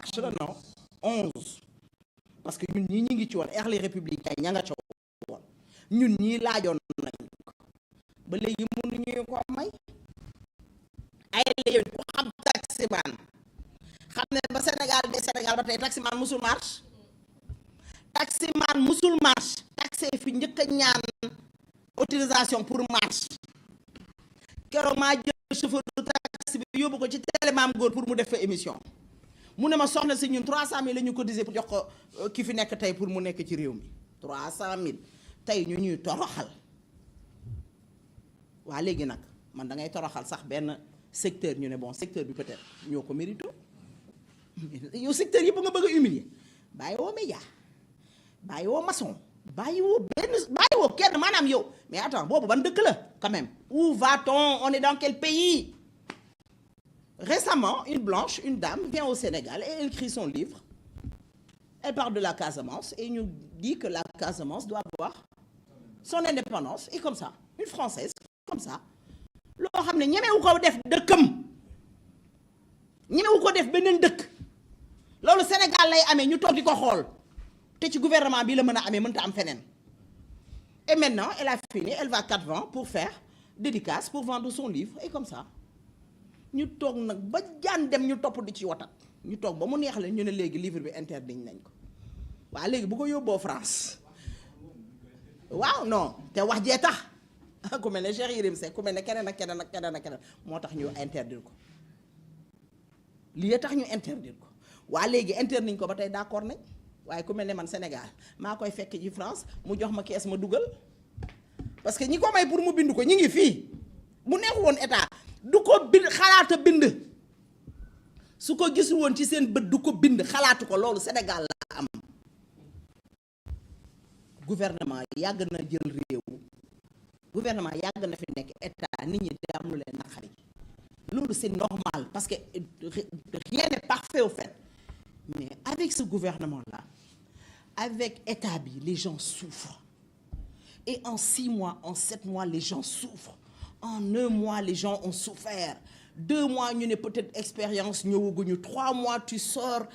marche la non 11 parce que ñun ñii ñu ngi ci woon les républicains ña nga ca woon ñun ñii laajoon nañ ko ba léegi mënuñu ko may ay la yow ku xam taximan xam ne ba Sénégal ba tey taximan musul marche taxi fi njëkk a ñaan autorisation pour marche keroog maa jël chauffeur de taxi bi yóbbu ko ci télé Maam Góor pour mu def fa émission mu ne ma soxna si ñun 300000 la ñu cotisé pour jox ko ki fi nekk tey pour mu nekk ci réew mi 300000 tey ñu ñuy toroxal waa léegi nag man da ngay toroxal sax benn secteur ñu ne bon secteur bi peut-être ñoo ko mérito yow secteur yëpp nga bëgg a humilier bàyyi woo média bàyyi woo maçon bàyyi woo kenn maanaam yow mais attends boobu ban dëkk la quand même où va-t-on, on est dans quel pays? Récemment, une blanche, une dame, vient au Sénégal et elle écrit son livre. Elle parle de la Casamance et nous dit que la Casamance doit avoir son indépendance. Et comme ça, une Française, comme ça, loo xam ne ñemewu ko def dëkkam ñemewu ko def beneen dëkk loolu Sénégal lay amee ñu toog di ko xool te ci gouvernement bi la mën a amee mënta am feneen. Et maintenant, elle a fini, elle va 4 ans pour faire dédicace, pour vendre son livre et comme ça. ñu toog nag ba jaan dem ñu topp di ci watat ñu toog ba mu neex la ñu ne léegi livre bi interdit nañ ko waaw léegi bu ko yóbboo France waaw non te wax jee tax ku mel ne Cheikh Yérim Seck ku mel ne keneen ak keneen moo tax ñu interdire ko lii tax ñu interdire ko waa léegi interdit nañ ko ba tey d'accord nañ waaye ku mel ne man Sénégal maa koy fekk ci France mu jox ma kees ma dugal parce que ñi ko may pour mu bind ko ñi ngi fii bu neexul woon état du ko bind xalaata bind su ko gisul woon ci seen bët du ko bind xalaatu ko loolu Sénégal la am gouvernement yàgg na jël réew gouvernement yàgg na fi nekk état nit ñi da am lu leen naqari loolu c'est normal parce que rien n'est parfait au fait mais avec ce gouvernement là avec état bi les gens souffrent et en 6 mois en 7 mois les gens souffrent. En 1 mois, les gens ont souffert. 2 mois, ñu ne peut-être expérience ñëwaguñu 3 mois tu sors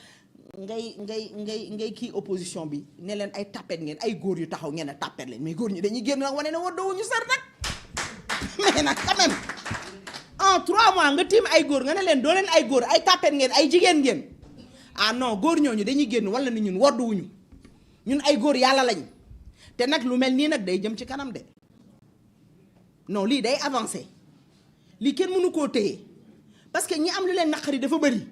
ngay kii opposition bi ne leen ay tapet ngeen ay góor yu taxaw ngeen a tapet leen mais góor ñi dañuy génn wane ne waddowuñu sar nag mais nag quand même en 3 mois nga tiim ay góor nga ne leen doo leen ay góor ay tapet ngeen ay jigéen ngeen ah non góor ñooñu dañuy génn wala ni ñun waddowuñu ñun ay góor yàlla lañ te nag lu mel nii nag day jëm ci kanam de. non lii day avancé lii kenn mënu koo téye parce que ñi am lu leen naqari dafa bëri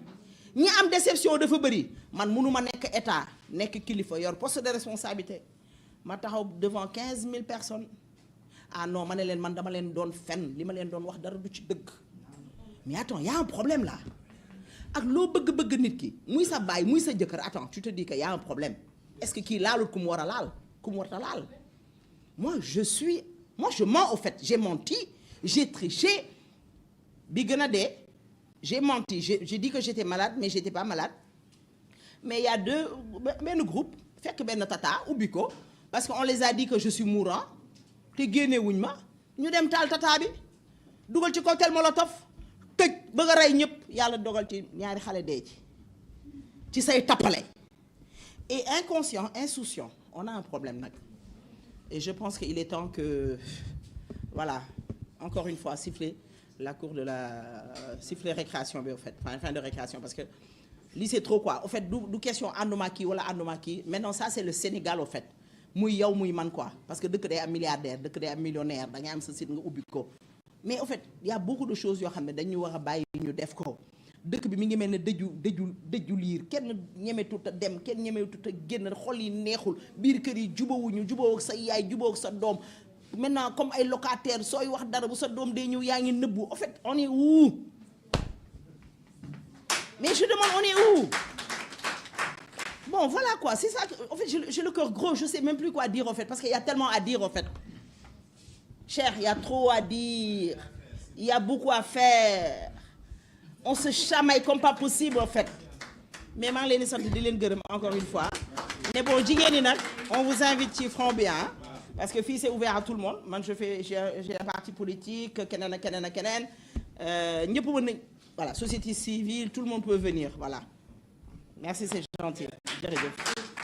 ñi am déception dafa bëri man mënu ma nekk état nekk kilifa yor poste de responsabilité ma taxaw devant 15000 personnes ah non ma ne leen man dama leen doon fen li ma leen doon wax dara du ci dëgg mais attends y a un problème là ak loo bëgg-bëgg nit ki muy sa baay muy sa jëkkër attends tu te dis que y a un problème est-ce que kii laalul ku mu war a laal ku mu war a laal moi je mens au fait j'ai menti j'ai triché bi gën a dee j'ai menti j'ai dit que j'étais malade mais j'étais pas malade mais il y a benn groupe fekk benn tata ubbi ko parce que on les a dit que je suis mourant te génnewuñ ma ñu dem taal tata bi dugal ci cocktail molotov tëj bëgg a rey ñëpp yàlla dogal ci ñaari xale dee ci say tappale et inconscient insouciant on a un problème nag. Et je pense qu'il est temps que, voilà, encore une fois, siffler siffler récréation, en fait, enfin, fin de récréation, parce que lii c'est trop quoi. Au fait, du question ànduma kii wala ànduma kii. Maintenant, ça c'est le Sénégal, au fait. Muy yow muy man quoi. Parce que dëkk day am milliardaire, dëkk day am millionnaire, da ngay am sa site nga ubbi ko. Mais au fait, il y a beaucoup de choses yoo xam ne dañu war a bàyyi ñu def ko. dëkk bi mi ngi mel ne dëju liir kenn ñemetut a dem kenn ñemetut a génn xol yi neexul biir kër yi jubawoo ak sa yaay jubawoo ak sa doom maintenant comme ay locataire sooy wax dara bu sa doom day ñëw yaa ngi nëbbu en fait on est où mais je demande on est où bon voilà quoi c'est ça en fait j'ai le cœur gros je sais même plus quoi dire en fait parce qu'il y a tellement à dire en fait cher il y a trop à dire il y a beaucoup à faire. On se chamaille comme pas possible en fait mais maa ngi leen di sant di leen gërëm encore une fois mais bon jigéen ñi nag on vous invite ci front bi parce que fii c'est ouvert à tout le monde man j'ai un parti politique keneen ak keneen ñëpp mën nañ voilà société civile tout le monde peut venir voilà merci c'est gentil jërëjëf